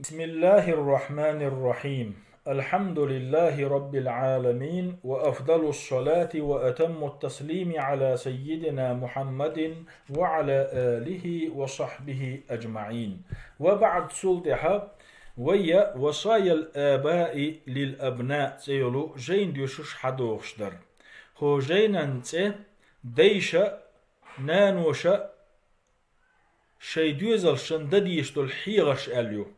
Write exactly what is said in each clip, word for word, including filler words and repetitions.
بسم الله الرحمن الرحيم. الحمد لله رب العالمين، وأفضل الصلاة وأتم التسليم على سيدنا محمد وعلى آله وصحبه أجمعين. وبعد، цул тӀехьа вай وصايا الآباء للأبناء цӀе йолу жайна доьшуш хьадохуш дара. ХӀокху жайнан цӀе дайша, наноша шайн доьзалшна дан дезаш долу хьехарш аьлла ю.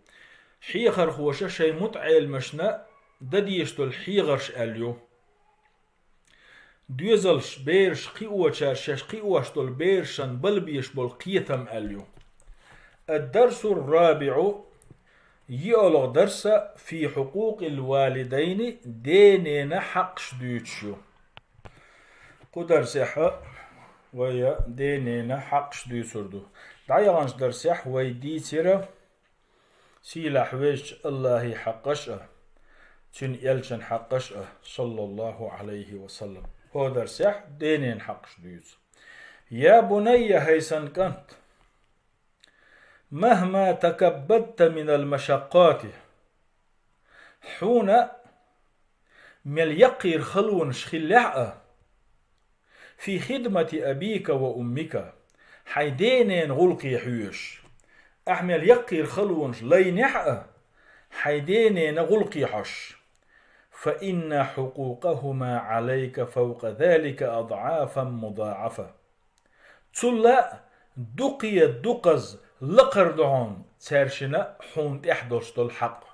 Хьехархоша шайн мутаӀеламашна дан дезаш долу хьехарш аьлла ю. Доьзалш, бераш кхиочара шаьш кхиош долу берашна бала безаш болу кхетам аьлла ю. الدرس الرابع, йиъалгӀа дарс, في حقوق الوالدين, ден-ненан хьакъаш дуьйцуш ю. Кху дарсехь вай ден-ненан хьакъаш дуьйцур ду. ДӀаяханчу дарсехь вай дийцира сийлахь везачу АллахӀан хьакъаш а, Цуьнан элчанан хьакъаш а, саллаллаху Ӏалайхи ва саллам. ХӀокху дарсехь ден-ненан хьакъаш дуьйцу. يا بني, хӀай сан кӀант, مهما تكبدت من المشقات, хьуна мел яккхийра халонаш хиллехь а, في خدمة أبيك وأمك, хьайн ден-ненан гӀуллакхе хьоьжуш. Ахь мел яккхийра халонаш лайнехь а, хьайн ден-ненан гӀуллакхе хьожуш. فإن حقوقهما عليك فوق ذلك أضعافا مضاعفة. Цул а дукхе дукхаза лакхара ду хьуна цаьршинна хьуна тӀехь долуш долу хьакъ.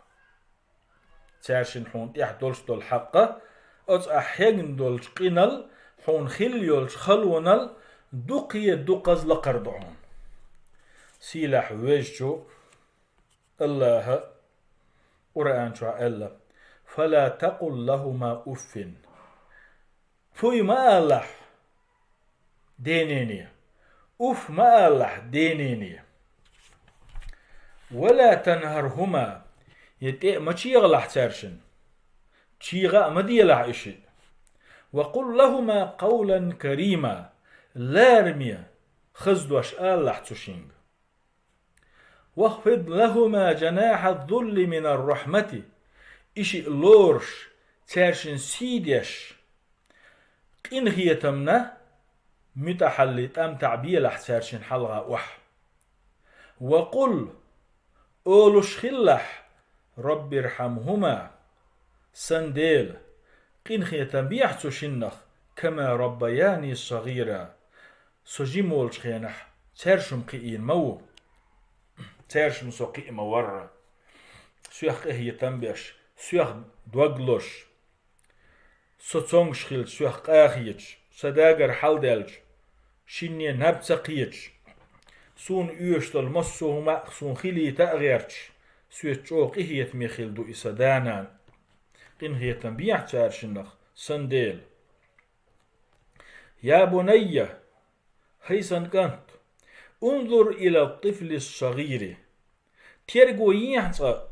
Цаьршинна хьуна тӀехь долуш долу хьакъ, оцу ахь хьегна долчу къинал, хьуна хилла йолчу халонал дукхе дукхаза лакхара ду хьуна. Сийлахь везачу АллахӀа Къуръан чохь аьлла: فلا تقل لهما أف. Пуй ма алалахь ден-нене, уф ма алалахь ден-нене. ولا تنهرهما, я тӀе а ма чегӀалахь цаьршинна, чегӀа а ма делахь и шиъ. وقل لهما قولا كريما, лараме хаза дош алалахь цу шинга. واخفض لهما جناح الذل من الرحمة, и шиъ лоруш, цаьршинна сий деш, къинхетамна муьтӀахьалли тӀамтаӀ белахь цаьршинна хьалха охьа. وقل, олуш хилалахь: رب ارحمهما, сан Дела, къинхетам бехьа цу шиннах, كما ربياني صغيرا, со жима волчу хенахь цаьршимма кхиийна ма ву, цаьршимма со кхиа ма варра. Соьх къинхетам беш, соьх дог лозуш, со цомгуш хилча, соьх къа хеташ, сан дагара хьалдаьлча, шинне наб ца кхеташ, суна оьшуш долу массо а хӀума а суна хилийта а гӀерташ, соьца чӀогӀа къинхетаме хилла ду и сан да-нана. Къинхетам бехьа цаьршиннах, сан Дела. يا بني, хӀай сан кӀант, انظر إلى الطفل الصغير, терго ехьа цкъа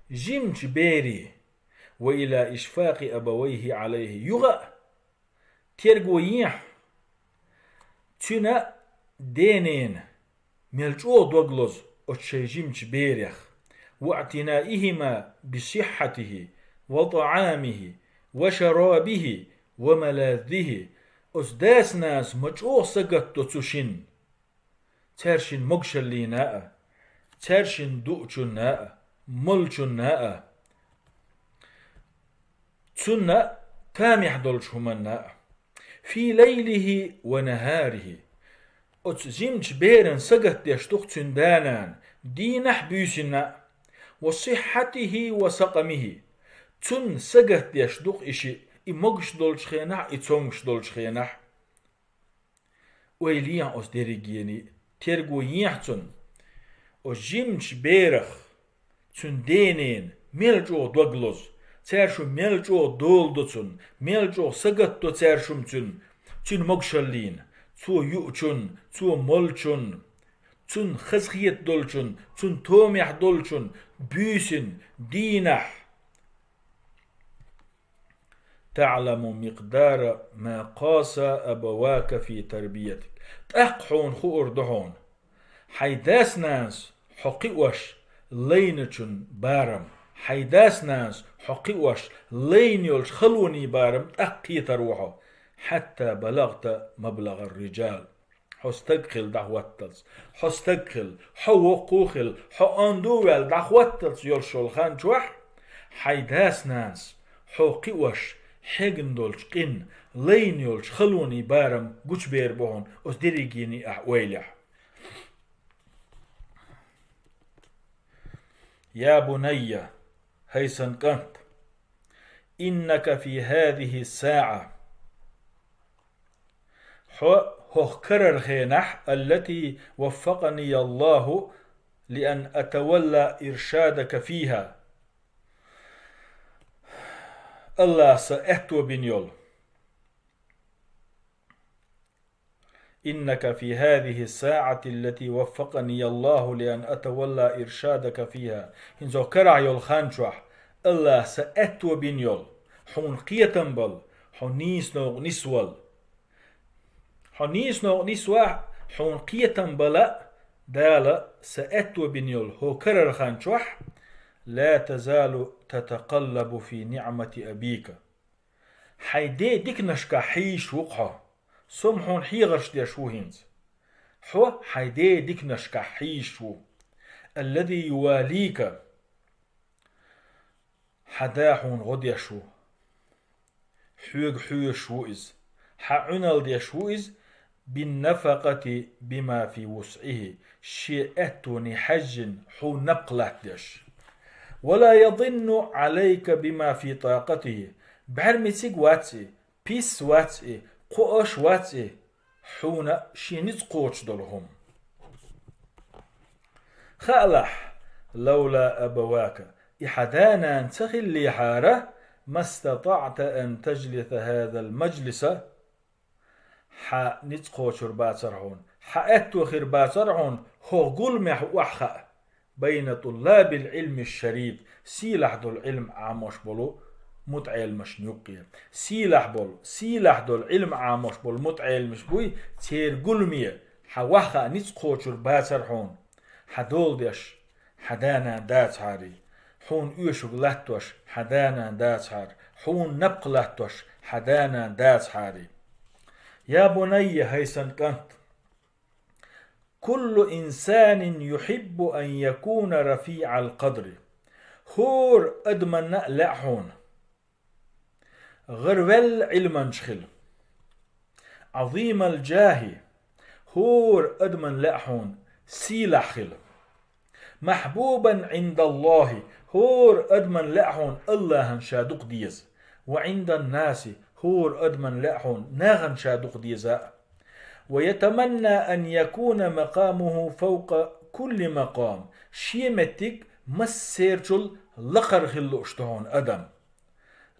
жимачу бере, وإلى إشفاق أبويه عليه, юха а терго ехьа цуьнан ден-ненан мел чӀогӀа дог лозу оцу шайн жимачу берех, واعتنائهما بصحته وطعامه وشرابه وملاذه, оцу дас-нанас ма чӀогӀа сагатдо цу шинна, цаьршинна могушаллина а, цаьршинна дуучунна а, молчунна а, цунна тамехь долчу хӀуманна а. في ليله ونهاره, оцу жимачу беран сагатдеш ду-кх цуьнан да-нана дийнахь а, буьйсанна а. وصحته وسقمه, цунна сагатдеш ду-кх и шиъ, и могуш долчу хенахь а, и цомгуш долчу хенахь а. Ойла ехьа оцу дерригений, терго ехьа цунна. Оцу жимачу берах, цуьнан ден-ненан мел чӀогӀа дог лозу, цаьршимма мел чӀогӀа дола до цунна, мел чӀогӀа сагатдо цаьршимма цуьнан, цуьнан могушаллина, цо юучунна, цо молчунна, цунна хазахета долчунна, цунна томехь долчунна, буьйсанна, дийнахь. تعلم مقدار ما قاسى أبواك في تربيتك. ТӀаккха хьуна хуур ду хьуна, хьайн дас-нанас хьо кхиош лайначун барам, хьайн дас-нанас хьо кхиош лайна йолчу халонийн барам тӀаккха кхетар ву хьо, хьатта балагӀта маблагӀар риджал. Хьо стаг хила дӀахӀотталц, хьо стаг хила, хьо воккха хила, хьо онда ваьлла дӀахӀотталц йолуш йолу хан чохь, хьайн дас-нанас хьо кхиош хьегна долчу къин, лайна йолчу халонийн барам гучубер бу хьуна оцу дерригенийн ахь ойлехь. Я бунайя, хӀай сан кӀант, иннака фи хӀазихи саӀа, хьо хӀокху карара хенахь, аллати ваффакъани Аллаху лиан атавалла иршадака фиха, Аллаха сан аьтто бина йолу. Иннака фи хӀазихи саӀати аллати ваффакъани Аллаху лиан атавалла иршадака фиха. ХӀинца хӀокху карахь йолу хан чохь Аллаха сан аьтто бина йолу, хьуна кхетам бала, хьо нийса новкъа нисвала. Хьо нийса новкъа нисвахь, хьуна кхетам бала, Дала сан аьтто бина йолу хӀокху карара хан чохь, ла тазалу татакъаллабу фи ниӀмати абика. Хьайн ден диканашкахь хьийзаш ву-кх хьо. Со-м хьуна хьехарш деш ву хӀинца. Хьо хьайн ден диканашкахь хьийзаш ву. Аллази ювалика. Хьан да хьуна гӀо деш ву. Хьоьга хьоьжуш ву иза. Хьан Ӏуьналла деш ву иза, биннафакъати бима фи вусӀихи, шен аьттоне хьаьжжина хьуна напха латтадеш. Ва ла ядинну Ӏалайка бима фи такъатихи, бӀаьрмециг вац и, пис вац и, кхоаш вац и, хьуна шен ницкъ кхочуш долу хӀума. Хаалахь, лавла абавака, и хьан да-нана ца хиллехьара, мастатаӀта ан тажлиса хӀазал мажлиса, хьан ницкъ кхочур бацара хьуна, хьан аьтто хир бацара хьуна хӀокху гуламехь охьахаа, байна тӀуллабил Ӏилми шариф, сийлахь долу Ӏилма Ӏамош болу мутаӀеламашна юккъе. Сийлахь болу, сийлахь долу Ӏилма Ӏамош болу мутаӀеламаш буй, церан гуламе хьан охьахаа ницкъ кхочур бацара хьуна, хьан дола деш хьан да-нана дацахьара, хьуна оьшург латтош хьан да-нана дацахьара, хьуна напха латтош хьан да-нана дацахьара. Я бунайя, хӀай сан кӀант, куллу инсанин юхьиббу ан якуна рафиӀал къадри. ХӀора адаманна а лаьа хьуна гӀараваьлла Ӏилманча хила. Ӏазимал джахи, хӀора адаманна лаьа хьуна сийлахь хила. Махьбубан Ӏиндаллахи, хӀора адаманна лаьа хьуна Аллахьан ша дукха деза. Ва Ӏинданнаси, хӀора адаманна лаьа хьуна нахана ша дукха деза а. Ва ятаманна ан якуна макъамуху фавкъа кулли макъам, шен меттиг массерчул лакхара хила лууш ду хьуна адам.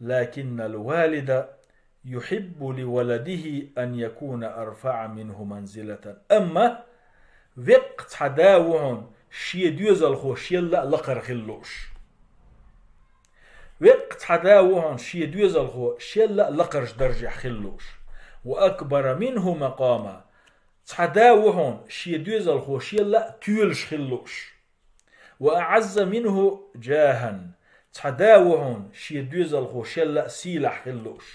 Лакиннал валида юхьиббу ли валадихи ан якуна арфаӀа минху манзилатан. Амма веккъа цхьа да ву хьуна шен доьзалхо шелла а лакхара хила лууш. Веккъа цхьа да ву хьуна шен доьзалхо шелла а лакхарчу даржехь хила лууш. Ва акбара минху макъама. Цхьа да ву хьуна шен доьзалхо шелла а тоьлуш хила лууш. Ва аӀазза минху джахан. Цхьа да ву хьуна шен доьзалхо шелла а сийлахь хила лууш.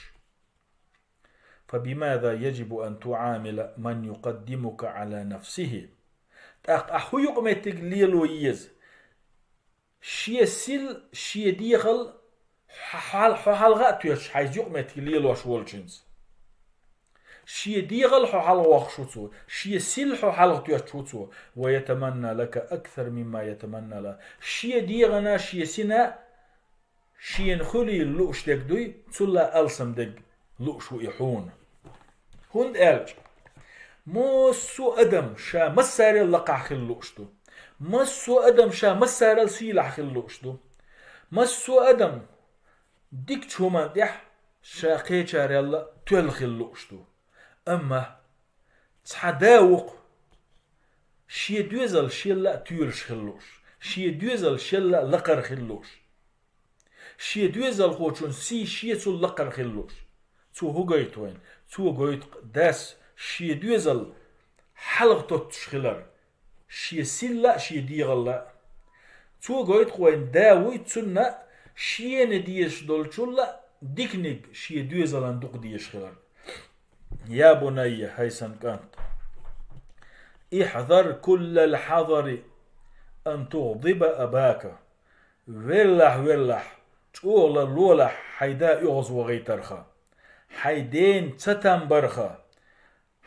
Фабимаза яджибу ан туӀамила ман юкъаддимука Ӏала нафсихи. ТӀаккха ахь хӀун юкъаметтиг лело еза? Шен сил, шен дегӀал хьо хьал-, хьо хьалха а тоьттуш хьайца юкъаметтиг лелош волчуьнца. Шен дегӀал хьо хьалха воккхуш ву цо, шен сил хьо хьалха тоьттуш ву цо. Ва ятаманна лака аксар мимма ятаманна ла. Шен дегӀана, шен сина шена хуьлийла лууш дерг дуй, цулла алсам дерг лууш ву и хьуна. ХӀунда аьлча массо а адам ша массарел лакхахь хила лууш ду. Массо а адам ша массарел сийлахь хила лууш ду. Массо а адам дикачу хӀуманна тӀехь ша кхечарелла тоьлла хила лууш ду. Амма цхьа да ву-кх шен доьзал шелла а тоьлуш хила лууш, шен доьзал шелла а лакхара хила лууш. Шен доьзалхочун сий шецул лакхара хила лууш. Цо хӀун гойту вайна? Цо гойту-кх дас шен доьзал хьалха тоттуш хилар, шен силла а, шен дегӀалла а. Цо гойту вайна да вуй цунна шена дезаш долчул а диканиг шен доьзалан дукха дезаш хилар. Я бунайя, хӀай сан кӀант, ихьзар куллал хьазари ан тугӀзиба абака. Веллахь, веллахь, чӀогӀа лолахь хьай да оьгӀазвахийтарха, хьай дена цатам барха,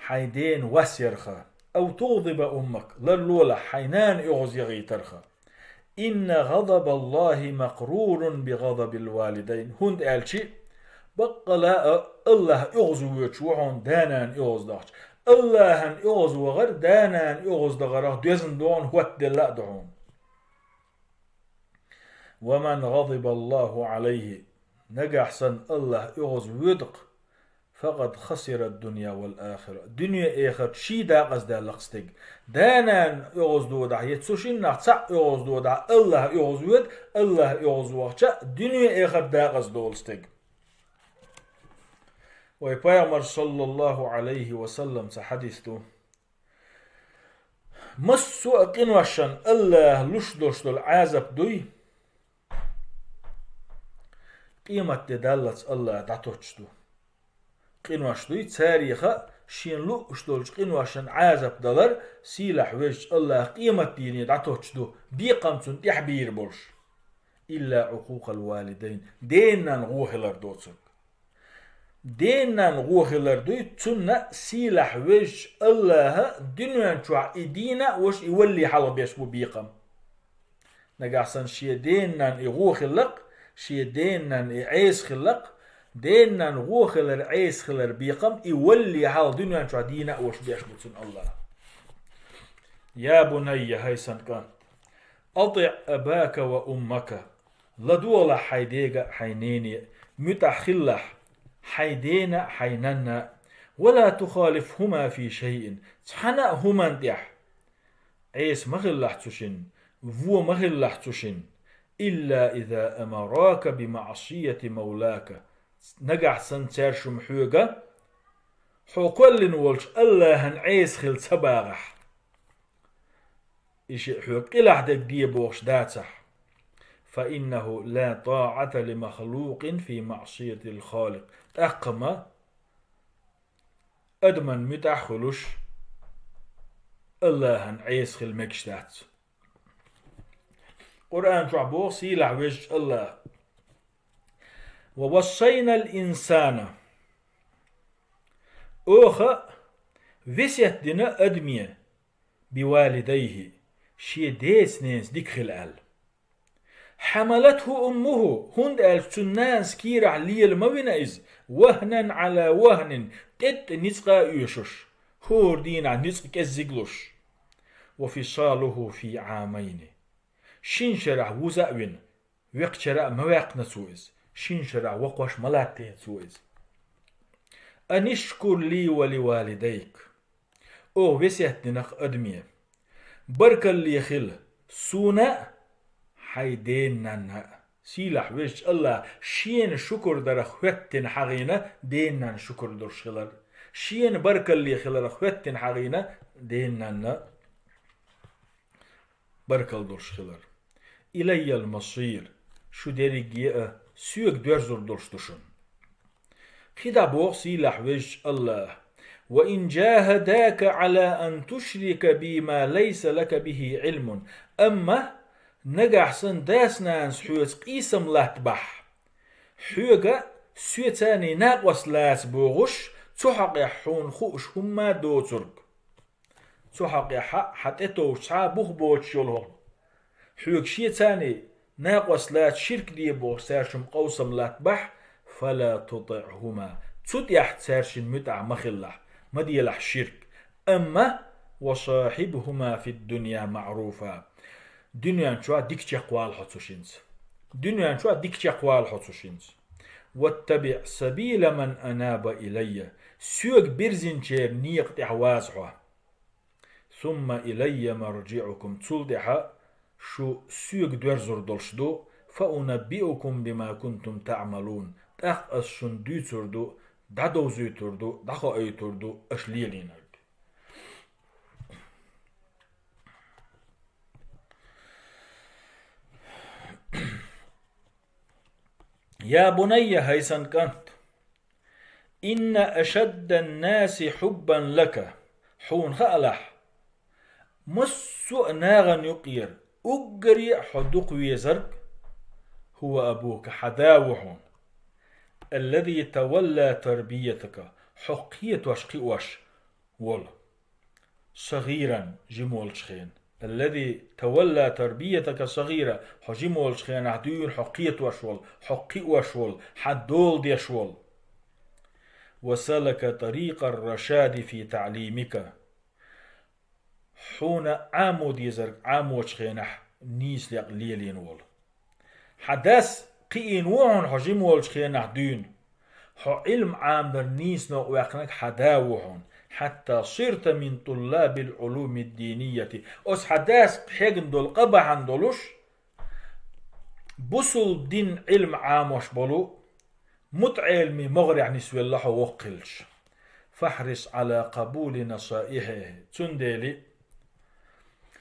хьай дена вас ярха, ав тугӀзиба уммак, ларлолахь хьай нана оьгӀазвахийтарха. Инна гӀазабаллахи макърурун би гӀазабил валидайн. ХӀунда аьлча баккъала а АллахӀ оьгӀазвоьдуш ву хьуна да-нана оьгӀаздахча. АллахӀан оьгӀазвахар да-нана оьгӀаздахарах доьзна догӀун хӀоттаделла а ду хьуна. Ва ман гӀазибаллаху Ӏалайхи, нагахь санна АллахӀ оьгӀазвоьду-кх, факъад хасира дунья вал ахира. Дуьне-эхарт ший дакъаздаьлла-кх стеган. Да-нана оьгӀаздодахь, е цу шиннах цхьаъ оьгӀаздодахь, АллахӀ оьгӀазвоьду, АллахӀ оьгӀазвахча, дуьне-эхарт дакъаздолу стеган. Вай Пайхамар, саллаллаху Ӏалайхи ва саллам, цхьа хьадис ду. Массо а къиношна АллахӀа луш долуш долу Ӏазап дуй, къематде даллалц АллахӀа дӀатоттуш ду. Къинош дуй, царех а шена лууш долчу къиношна Ӏазап далар сийлахь везачу АллахӀа къематдийне дӀатоттуш ду, бекхам цунна тӀехь бийр болуш. Илла Ӏукъукъал валидайн, ден-нанна гӀо хилар доцург. Ден-нанна гӀо хилар дуй, цунна сийлахь везачу АллахӀа дуьнен чохь и дийна а, ваша и валлий хьалха беш бу бекхам. Нагахь санна шен ден-нанна и гӀо хилла-кх, шен ден-нанна и Ӏеса хилла-кх, ден-нанна гӀо хилар, Ӏеса хилар бекхам и валлий хьалха дуьнен чохь дийна а, ваша беш бу цунна АллахӀа. Я бунайя, хӀай сан кӀант, атиӀ абака ва уммака. ЛадогӀалахь хьайн дега а, хьайн нене а, муьтӀахь хилалахь хьайн дена а, хьайн нанна а. Ва ла тухалифхума фи шайъин. Цхьана а хӀуманна тӀехь Ӏеса ма хилалахь цу шинна, вон ма хилалахь цу шинна. Илла иза амарака би маӀсияти мавлака. Нагахь санна цаьршимма хьоьга хьо кхоьллина волчу АллахӀан Ӏеса хила ца багӀахь. И шиъ хьоьга къилахь дерг де бохуш дацахь. Фа иннаху ла тӀаӀата ли махлукъин фи маӀсиятил Халикъ. ТӀаккха ма адаман муьтӀахь а хуьлуш, АллахӀан Ӏеса хила мегаш дац. Къуръан чохь боху сийлахь везачу АллахӀа: «Ва вассайнал инсана». Оха весет дина адаме, би валидайхи, шен деца-ненаца дика хила аьлла. «Хьамалатху уммуху», хӀунда аьлча цуьнан нанас кийрахь лела ма вина иза, «вахнан Ӏала вахнин», тӀетта ницкъа а оьшуш, хӀора дийнахь ницкъ кӀеззиг луш. «Ва фисалуху фи Ӏамайни». Шина шарахь вуза а вина, векхачара а ма ваьккхина цо иза, шина шарахь воккхуш ма латтийна цо иза. «Анишкур ли ва ли валидайк». Оха весет дина-кх адаме: баркалле хила суна а, хьайн ден-нанна а. Сийлахь везачу АллахӀа шена шукур дарах хӀоьттина хьахийна ден-нанна шукур долуш хилар. Шена баркалле хиларах хӀоьттина хьахийна ден-нанна баркалла долуш хилар. «Илайял масир», шу дерриге а соьга доьрзур долуш ду шуна. КхидӀа боху сийлахь везачу АллахӀа: «Ва ин джахадака Ӏала ан тушрика би ма лайса лака бихи Ӏилмун». Амма нагахь санна дас-нанас хьоьца къийсам латтабахь, хьоьга соьца накъост лаца бохуш, цу хьокъехь хьуна хууш хӀумма доцург. Цу хьокъехь хьан тӀетовжа цхьа а бух боцуш йолу хӀума. Хьоьга шеца накъост лаца ширк де бохуш цаьршимма къовсам латтабахь, «фала тутиӀхума». Цу тӀехь цаьршинна муьтӀахь ма хилалахь, ма делахь ширк. Амма «ва сахьибхума фид-дунья маӀруфа». Дуьнен чохь дика чекхвала хьо цу шинца. Дуьнен чохь дика чекхвала хьо цу шинца. «ВаттабиӀ сабила ман анаба илайя». Соьга бирзинчеран некъа тӀехь ваза хьо. «Сумма илайя марджиӀукум», цул тӀаьхьа шу соьга доьрзур долуш ду, «фа унаббиукум бима кунтум таӀмалун», тӀаккха ас шуна дуьйцур ду, дӀадовзуьйтур ду, дӀахоуьйтур ду аша лелийнарг. يا بني, хӀай сан кӀант, إن أشد الناس حبا لك, хьуна хаалахь, массо а нахана юкъера уггаре а хьо дукха везарг, هو أبوك, хьа да ву хьуна, الذي تولى تربيتك, хьо кхетош, кхиош волу. صغيرا, жима волчу хенахь. الذي تولى تربيتك صغيرا, хьо жима волчу хенахь дуьйна хьо кхетош волу, хьо кхиош волу, хьан дола деш волу. وسلك طريق الرشاد في تعليمك. Хьуна Ӏамо дезарг Ӏамочу хенахь нийса некъ лелийна волу. Хьан дас кхиийна ву хьуна хьо жима волчу хенахь дуьйна. Хьо Ӏилма Ӏамадар нийса новкъа ваьккхинарг хьан да ву хьуна. حتى صرت من طلاب العلوم الدينية. Оцу хьан дас хьегна долу къа бахьана долуш, бусулба дин Ӏилма Ӏамош болу мутаӀеламийн могӀарехь нисвелла хьо воккха хилча. فاحرص على قبول نصائحه. Цундела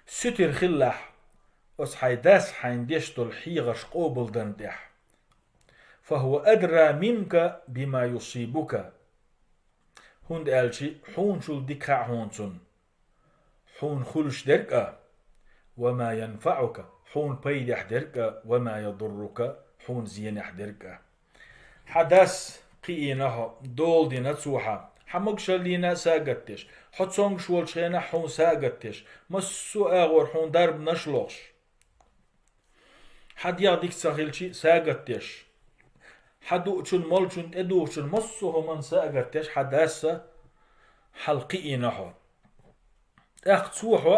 суьтира хилалахь оцу хьайн дас хьайна деш долу хьехарш къобалдан тӀехь. فهو أدرى منك بما يصيبك. ХӀунда аьлча хьуначул дика хаьа хьуна цунна. Хьуна хуьлуш дерг а, وما ينفعك, хьуна пайдехь дерг а, وما يضرك, хьуна зенехь дерг а. Хьан дас кхиийна хьо, дола дина цо хьан, хьан могушаллина а сагатдеш, хьо цомгуш волчу хенахь хьуна сагатдеш, массо а агӀор хьуна дарбанаш лохуш. Хьан дегӀ дика ца хилчи а сагатдеш. Хьан дуучун, молчун, тӀедухучун массо а хӀуманна сагатдеш хьан дас а хьал кхиийна хьо. ТӀаккха цо хьо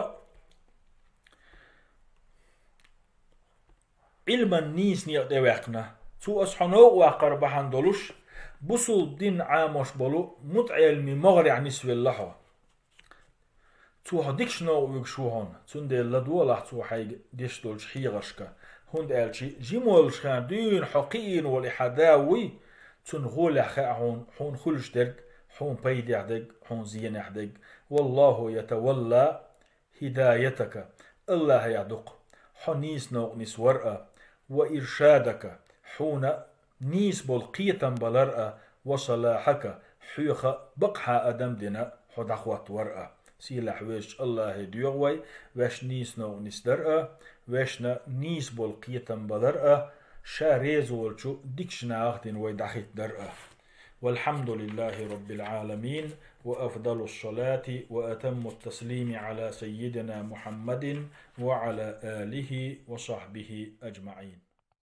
Ӏилман нийса некъа тӀе ваьккхина. Цо аса хьо новкъа ваккхар бахьана долуш, бусулба дин Ӏамош болу мутаӀеламийн могӀарехь нисвелла хьо. Цо хьо дикачу новкъа вуьгуш ву хьуна, цундела ладогӀалахь цо хьайга деш долчу хьехаршка, хӀунда аьлча жима волчу хенахь дуьйна хьо кхиийна волу и хьан да вуй, цунна гӀолехь хаьа хьуна, хьуна хуьлуш дерг, хьуна пайдехь дерг, хьуна зенехь дерг. والله يتولى هدايتك, АллахӀе ду-кх хьо нийса новкъа нисвар а, وإرشادك, хьуна нийса болу кхетам балар а, وصلاحك, хьоьха бакъахьа адам дина хьо дӀахӀоттавар а. Сийлахь везачу АллахӀе доьху вай, ваьш нийса новкъа нисдар а, ваьшна нийса болу кхетам балар а, ша реза волчу дикачу нахах дина вай дӀахӀиттадар а. والحمد لله رب العالمين، وأفضل الصلاة وأتم التسليم على سيدنا محمد وعلى آله وصحبه أجمعين.